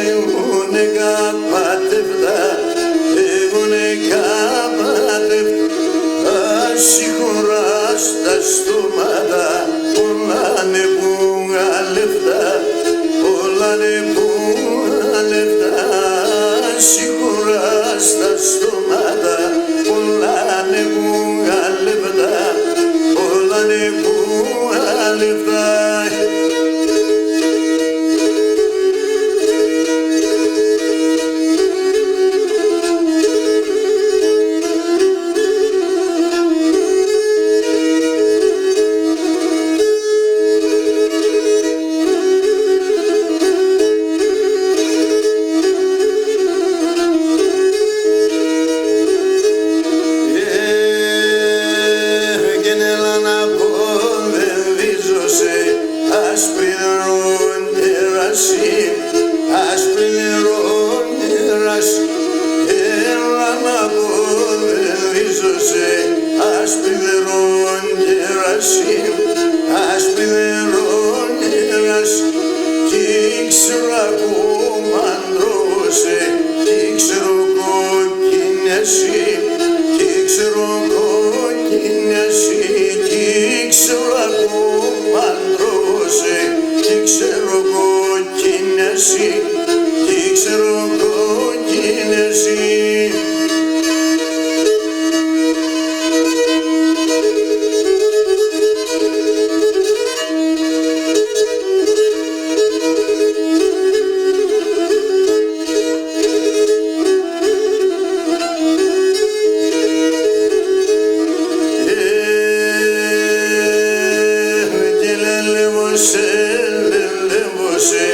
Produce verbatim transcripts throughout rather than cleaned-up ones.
Έχουνε καπατεύτα, έχουνε καπατεύτα, ας σ' χωράς τα στόματα, πολλά 'νε που γαλεύτα, πολλά 'νε που γαλεύτα, ας σ' χωράς τα στόματα, πολλά 'νε που γαλεύτα, πολλά 'νε που γαλεύτα. Εγγενέλα να ποδεδίζωσαι, ας πληρών κερασί, ας πληρών κερασί. Έλα να ποδεδίζωσαι, ας πληρών κερασί, ας πληρών κερασί. Κι ξέρω ακόμαν ντρόβωσαι, κι ξέρω κόκκι νιάσαι, κι ξέρω κόκκι νιάσαι, κι ξέρω ακόμαν ντρόβωσαι, κι ξέρω κόκκι νιάσαι, κι ξέρω κόκκι νιάσαι. Εγγενέλα, λεβώσε, λεβώσε,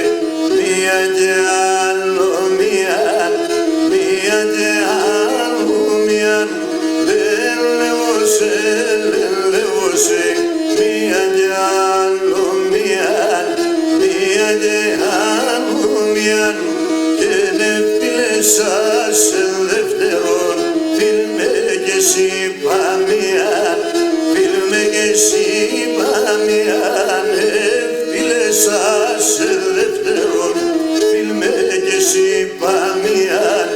μίαν και άλλο μίαν, μίαν και άλλο μίαν. Λεβώσε, λεβώσε, μίαν και άλλο μίαν, μίαν και άλλο μίαν. Κι 'νε φίλε σα σε δεύτερον, φίλ'μαι κι εσύ πα μίαν, φίλ'μαι κι εσύ πα μίαν. 'Νε φίλε σα σε δεύτερον, φίλ'μαι κι εσύ πα μίαν,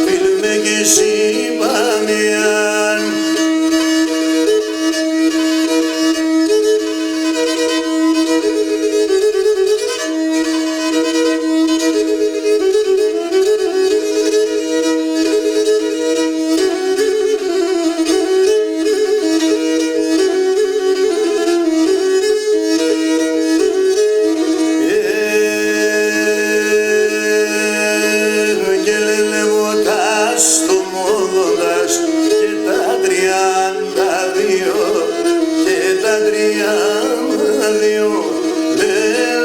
φίλ'μαι κι εσύ πα μίαν. Εγγενέλα, λεβώ τ' αστομώδοντας και τα τριάντα δύο, και τα τριάντα δύο.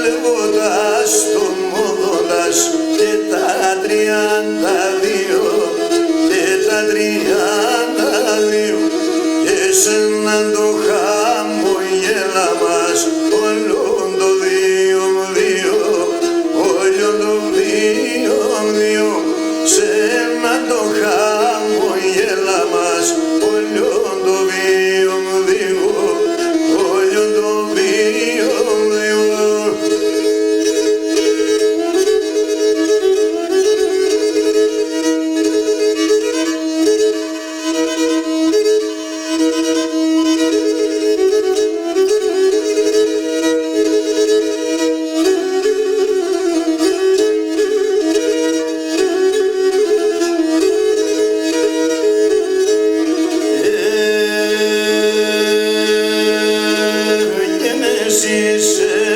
Λεβώ τ' αστομώδοντας και τα τριάντα δύο, και τα τριάντα δύο. Κι εσέναν το χαμογέλα μας, όλον το δύο δύο, όλον το δύο δύο. Σ' έναν το χαμογέλα μας, όλον το δύο δύο, όλον το δύο δύο. Εγένεσης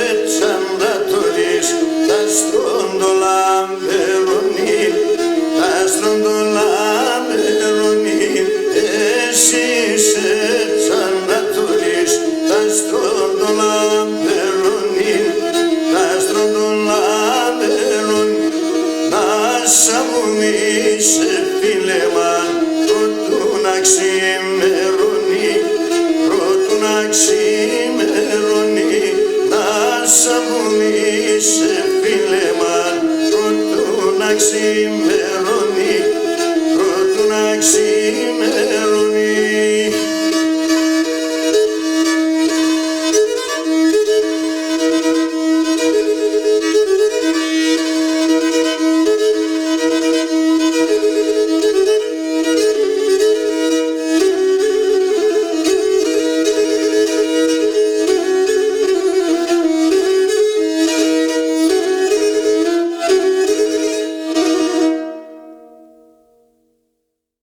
εξ Ανατολής, τ' άστρον το λαμπερόν, τ' άστρον το λαμπερόν. Εσείς εξ Ανατολής, τ' άστρον το λαμπερόν, τ' άστρον το λαμπερόν. Να σ' αβουνείς, ε, φίλε μ', προτού να ξημερώνει, προτού να ξημερώνει. Να σ' αβουνείς, ε, φίλε μ', προτού να ξημερώνει.